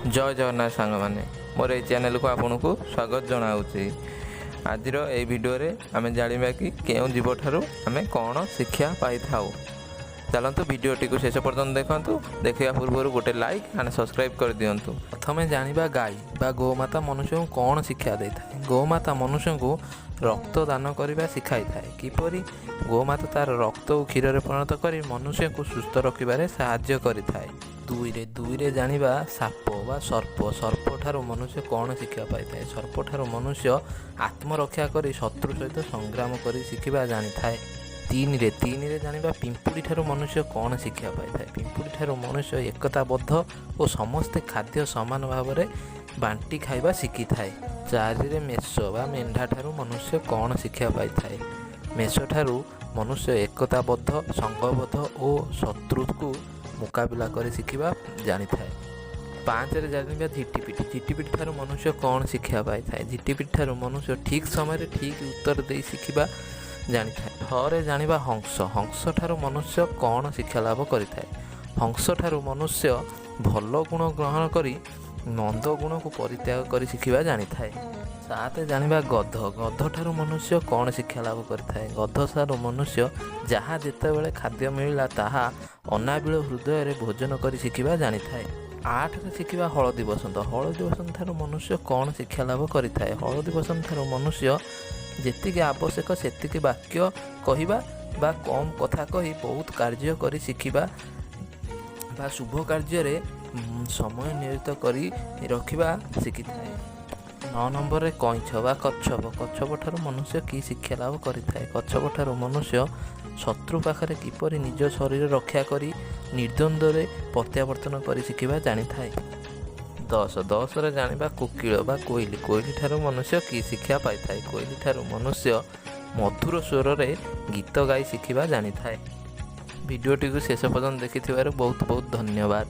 ଜୟ ଜଗନ୍ନାଥ ସାଙ୍ଗମାନେ, ମୋର ଏଇ ଚ୍ୟାନେଲକୁ ଆପଣଙ୍କୁ ସ୍ୱାଗତ ଜଣାଉଛି। ଆଜିର ଏଇ ଭିଡ଼ିଓରେ ଆମେ ଜାଣିବା କି କେଉଁ ଜୀବଠାରୁ ଆମେ କ'ଣ ଶିକ୍ଷା ପାଇଥାଉ। ଚାଲନ୍ତୁ, ଭିଡ଼ିଓଟିକୁ ଶେଷ ପର୍ଯ୍ୟନ୍ତ ଦେଖନ୍ତୁ। ଦେଖିବା ପୂର୍ବରୁ ଗୋଟେ ଲାଇକ୍ ଆଣ୍ଡ ସବସ୍କ୍ରାଇବ୍ କରିଦିଅନ୍ତୁ। ପ୍ରଥମେ ଜାଣିବା ଗାଈ ବା ଗୋମାତା ମନୁଷ୍ୟଙ୍କୁ କ'ଣ ଶିକ୍ଷା ଦେଇଥାଏ। ଗୋମାତା ମନୁଷ୍ୟଙ୍କୁ ରକ୍ତ ଦାନ କରିବା ଶିଖାଇଥାଏ। କିପରି ଗୋମାତା ତା'ର ରକ୍ତକୁ କ୍ଷୀରରେ ପରିଣତ କରି ମନୁଷ୍ୟକୁ ସୁସ୍ଥ ରଖିବାରେ ସାହାଯ୍ୟ କରିଥାଏ। ଦୁଇରେ ଜାଣିବା ସାପ ବା ସର୍ପ। ସର୍ପଠାରୁ ମନୁଷ୍ୟ କ'ଣ ଶିକ୍ଷା ପାଇଥାଏ? ସର୍ପଠାରୁ ମନୁଷ୍ୟ ଆତ୍ମରକ୍ଷା କରି ଶତ୍ରୁ ସହିତ ସଂଗ୍ରାମ କରି ଶିଖିବା ଜାଣିଥାଏ। ତିନିରେ ଜାଣିବା ପିମ୍ପୁଡ଼ି ଠାରୁ ମନୁଷ୍ୟ କ'ଣ ଶିକ୍ଷା ପାଇଥାଏ। ପିମ୍ପୁଡ଼ି ଠାରୁ ମନୁଷ୍ୟ ଏକତାବଦ୍ଧ ଓ ସମସ୍ତେ ଖାଦ୍ୟ ସମାନ ଭାବରେ ବାଣ୍ଟି ଖାଇବା ଶିଖିଥାଏ। ଚାରିରେ ମେଷ ବା ମେଣ୍ଢା ଠାରୁ ମନୁଷ୍ୟ କ'ଣ ଶିକ୍ଷା ପାଇଥାଏ? ମେଷଠାରୁ ମନୁଷ୍ୟ ଏକତାବଦ୍ଧ, ସଂଘବଦ୍ଧ ଓ ଶତ୍ରୁକୁ ମୁକାବିଲା କରି ଶିଖିବା ଜାଣିଥାଏ। ପାଞ୍ଚରେ ଜାଣିବା ଝିଟିପିଟି। ଝିଟିପିଟି ଠାରୁ ମନୁଷ୍ୟ କ'ଣ ଶିକ୍ଷା ପାଇଥାଏ? ଝିଟିପିଟି ଠାରୁ ମନୁଷ୍ୟ ଠିକ୍ ସମୟରେ ଠିକ୍ ଉତ୍ତର ଦେଇ ଶିଖିବା ଜାଣିଥାଏ। ଛଅରେ ଜାଣିବା ହଂସ। ହଂସ ଠାରୁ ମନୁଷ୍ୟ କ'ଣ ଶିକ୍ଷା ଲାଭ କରିଥାଏ? ହଂସ ଠାରୁ ମନୁଷ୍ୟ ଭଲ ଗୁଣ ଗ୍ରହଣ କରି ମନ୍ଦ ଗୁଣକୁ ପରିତ୍ୟାଗ କରି ଶିଖିବା ଜାଣିଥାଏ। ସାତ ଜାଣିବା ଗଧ। ଗଧ ଠାରୁ ମନୁଷ୍ୟ କ'ଣ ଶିକ୍ଷା ଲାଭ କରିଥାଏ? ଗଧ ଠାରୁ ମନୁଷ୍ୟ ଯାହା ଯେତେବେଳେ ଖାଦ୍ୟ ମିଳିଲା, ତାହା ଅନାବିଳ ହୃଦୟରେ ଭୋଜନ କରି ଶିଖିବା ଜାଣିଥାଏ। ଆଠରେ ଶିଖିବା ହଳଦୀ ବସନ୍ତ। ହଳଦୀ ବସନ୍ତ ଠାରୁ ମନୁଷ୍ୟ କ'ଣ ଶିକ୍ଷା ଲାଭ କରିଥାଏ? ହଳଦୀ ବସନ୍ତ ଠାରୁ ମନୁଷ୍ୟ ଯେତିକି ଆବଶ୍ୟକ ସେତିକି ବାକ୍ୟ କହିବା ବା କମ୍ କଥା କହି ବହୁତ କାର୍ଯ୍ୟ କରି ଶିଖିବା ବା ଶୁଭ କାର୍ଯ୍ୟରେ ସମୟ ନିୟୋଜିତ କରି ରଖିବା ଶିଖିଥାଏ। ନଅ ନମ୍ବରରେ କଇଁଛ ବା କଚ୍ଛପ। କଚ୍ଛପ ଠାରୁ ମନୁଷ୍ୟ କି ଶିକ୍ଷା ଲାଭ କରିଥାଏ? କଚ୍ଛପ ଠାରୁ ମନୁଷ୍ୟ ଶତ୍ରୁ ପାଖରେ କିପରି ନିଜ ଶରୀର ରକ୍ଷା କରି ନିର୍ଦ୍ୱନ୍ଦ୍ୱରେ ପ୍ରତ୍ୟାବର୍ତ୍ତନ କରି ଶିଖିବା ଜାଣିଥାଏ। ଦଶ, ଦଶରେ ଜାଣିବା କୋକିଳ ବା କୋଇଲି। କୋଇଲି ଠାରୁ ମନୁଷ୍ୟ କି ଶିକ୍ଷା ପାଇଥାଏ? କୋଇଲି ଠାରୁ ମନୁଷ୍ୟ ମଧୁର ସ୍ୱରରେ ଗୀତ ଗାଇ ଶିଖିବା ଜାଣିଥାଏ। ଭିଡ଼ିଓଟିକୁ ଶେଷ ପର୍ଯ୍ୟନ୍ତ ଦେଖିଥିବାରୁ ବହୁତ ବହୁତ ଧନ୍ୟବାଦ।